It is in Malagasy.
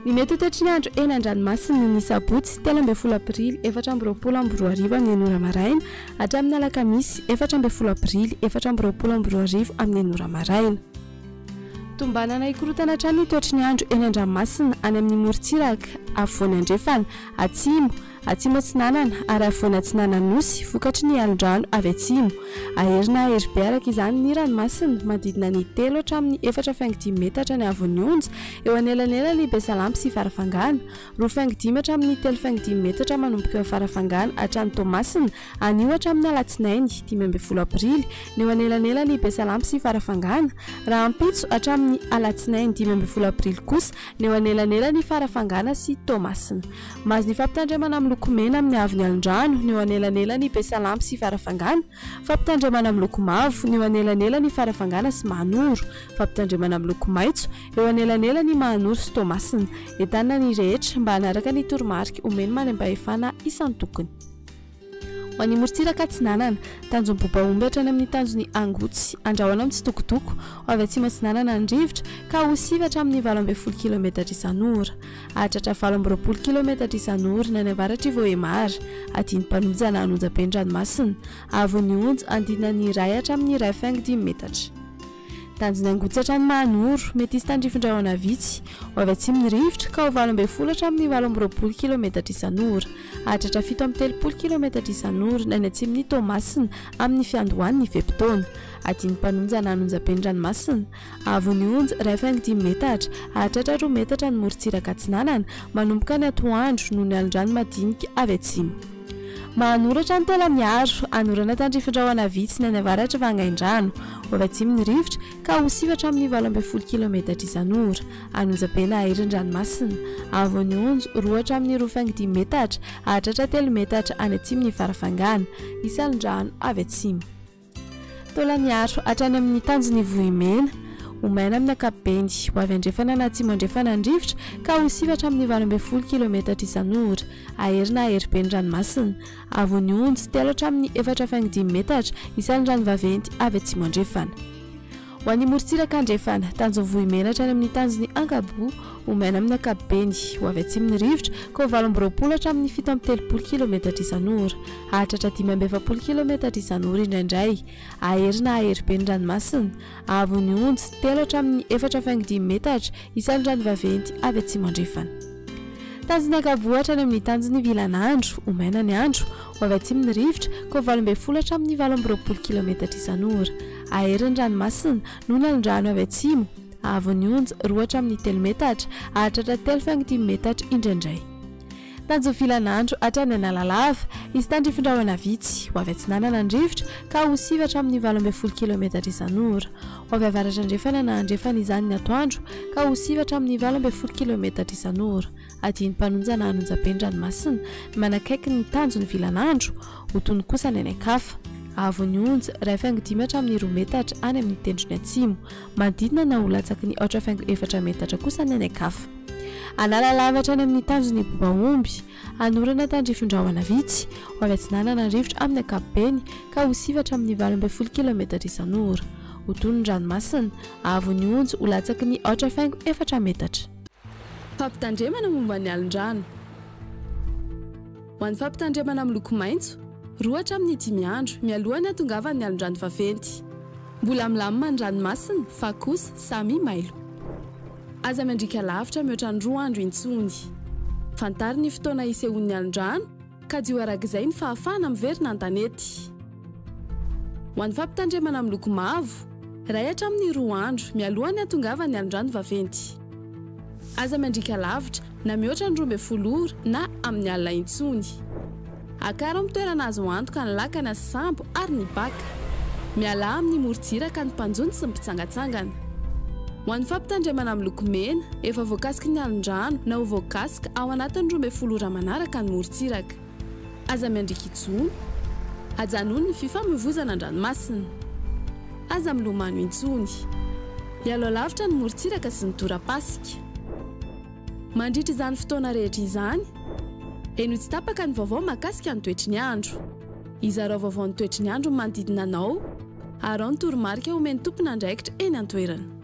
Ny mety ho toetry ny andro eny an-dranomasina ny sabotsy 13 aprily 2024 amin'ny enina ora maraina hatramin'ny alakamisy 14 aprily 2024 amin'ny enina ora maraina. Tombanana hikorontana hatrany ny toetry ny andro eny an-dranomasina any amin'ny morontsiraka afovoany andrefana, atsimo, atsimo atsinanana ary afovoany atsinanan'ny Nosy vokatry ny alon-drano avy atsimo. Aherina hery be araka izany ny ranomasina, manodidina ny telo hatramin'ny 4,5 metatra ny haavon'ny onja eo anelanelan'i Besalampy sy Farafangana, 2,5 hatramin'ny 3,5 metatra manomboka eo Farafangana hatrany Toamasina, anio hatramin'ny alatsinainy 15 aprily ny eo anelanelan'i Besalampy sy Farafangana, rahampitso hatramin'ny alatsinainy 15 aprily kosa ny eo anelanelan'i Farafangana sy Toamasina. Mahazo ny fampitandremana miloko mena amin'ny haavon'ny alon-drano ny eo anelanelan'i Besalampy sy Farafangana, fampitandremana miloko mavo ny eo anelanelan'i Farafangana sy Mahanoro, fampitandremana miloko maitso eo anelanelan'i Mahanoro sy Toamasina. Entanina ny rehetra mba hanaraka ny toromarika omen'ny manam-pahefana isan-tokony. Ho an'ny morontsiraka atsinanana, tanjon'i Bobaomby hatrany amin'ny tanjon'i Angotsy, andrahona mitsitokotoko, ho avy atsimo atsinanana ny rivotra, ka ho sivy hatramin'ny 18 kilometatra isan'ora. Hahatratra 28 kilometatra isan'ora ny any avaratr'i Vohemar, adin'ny Mpanoja na an'onjabe ny ranomasina, haavon'ny onja andinany iray hatramin'ny 1,5 metatra. Tanjona Angotsy hatrany Mahanoro, mety hisy tandrifin-drahona vitsy. Ho avy atsimo ny rivotra, ka ho 18 hatramin'ny 28 kilometatra isan'ora. Hahatratra 37 kilometatra isan'ora ny any atsimon'i Toamasina amin'ny fiandohan'ny fe-potoana. Adin'ny mpanonja na an'onjabe ny ranomasina. Haavon'ny onja, 1,5 metatra, hahatratra 2 metatra ny morontsiraka atsinanana, manomboka ny atoandro, noho ny alon-drano madinika avy atsimo. Mahanoratra ny Taolaniaro, hanorana tandrifin-drahona vitsy ny any avaratr'i Vangaindrano. Ho avy atsimo ny rivotra, ka ho sivy hatramin'ny 18 kilometatra isan'ora. An'Onjabe na Airin-dranomasina. Haavon'ny onjo, 2 hatramin'ny 2,5 metatra, hahatratra 3 metatra any atsimon'i Farafangana. Hisy alon-drano avy atsimo. Taolaniaro hatrany amin'ny tanjon'i Vohimena. Ho maina amin'ny ankapobeny. Ho avy andrefana na atsimo andrefana ny rivotra ka ho sivy hatramin'ny 18 kilometatra isan'ora. Hahery na hahery be ny ranomasina. Haavon'ny onja, 3 hatramin'ny 4,5 metatra, isan'ny rano vaventy avy atsimo andrefana. Ho an'ny morontsiraka andrefana, tanjon'i Vohimena hatrany amin'ny tanjon'i Ankaboa, ho maina amin'ny ankapobeny. Ho avy atsimo ny rivotra, ka ho 28 hatramin'ny 37 kilometatra isan'ora. Hahatratra 45 kilometatra isan'ora indraindray. Hahery na hahery be ny ranomasina. Haavon'ny onja, 3 hatramin'ny 4,5 metatra, isan'ny rano vaventy avy atsimo andrefana. Tanjon'ny Ankaboa hatrany amin'ny tanjon'ny Vilanandro, ho maina ny andro, ho avy atsimo ny rivotra, ka ho 18 hatramin'ny 28 kilometatra isan'ora. Hahery ny ranomasina, noho ny alon-drano avy atsimo, haavon'ny onja, 2 hatramin'ny 3 metatra, hahatratra 3,5 metatra indraindray. Tanjon'ny Vilanandro hatrany Analalava, hisy tandrifin-drahona vitsy, ho avy atsinanana ny rivotra, ka ho 9 hatramin'ny 18 kilometatra isan'ora. Ho avy avaratra andrefana na andrefana izany ny atoandro ka ho 9 hatramin'ny 18 kilometatra isan'ora. Adin'ny mpanonja na an'onjabe ny ranomasina, ny manakaiky ny tanjon'ny vilanandro, ho tony kosa ny any an-kafa. Haavon'ny onja, 1,5 hatramin'ny 2 metatra any amin'ny tendrony atsimo. Manodidina na ho latsaky ny 8,4 metatra kosa ny any an-kafa. Analalava hatrany amin'ny tanjon'ny Bobaomby. Hanorana tandrifin-drahona vitsy, ho avy atsinanana ny rivotra amin'ny ankapobeny ka ho sivy hatramin'ny 18 kilometatra isan'ora. Ho tony ny ranomasina, haavon'ny onja ho latsaky ny 8,4 metatra. Fampitandremana momba ny alon-drano. Ho an'ny fampitandremana miloko maitso, 2 hatramin'ny 5 andro mialoha ny hatongavan'ny alon-drano vaventy. Mbola milamina ny ranomasina fa kosa samy mailo. Aza miandriaka lavitra mihoatra ny 2 andro intsony. Fantaro ny fotoana hisehoan'ny alon-drano, kajio arak'izay ny fahafahana miverina an-tanety. Ho an'ny fampitandremana miloko mavo, 1 hatramin'ny 2 andro mialoha ny hatongavan'ny alon-drano vaventy. Aza miandriaka lavitra na mihoatra ny 12 ora na amin'ny alina intsony. Akaro amin'ny toerana azo antoka ny lakana sy sambo ary ny baka. Mialà amin'ny morontsiraka ny mpanjono sy ny mpitsangantsangana. Ho an'ny fampitandremana miloko mena, efa voakasiky ny alon-drano na ho voakasika ao anatin'ny 12 ora manaraka ny morontsiraka. Aza miandriaka hijono. Ajanony ny fifamoivozana an-dranomasina. Aza milomano intsony. Ialao lavitra ny morontsiraka sy ny torapasika. Mandritra izany fotoana rehetra izany, henoy tsy tapaka ny vaovao mahakasika ny toetry ny andro. Izarao vaovao ny toetry ny andro ny manodidina anao, araho ny toromarika omen'ny tompon'andraikitra eny an-toerana.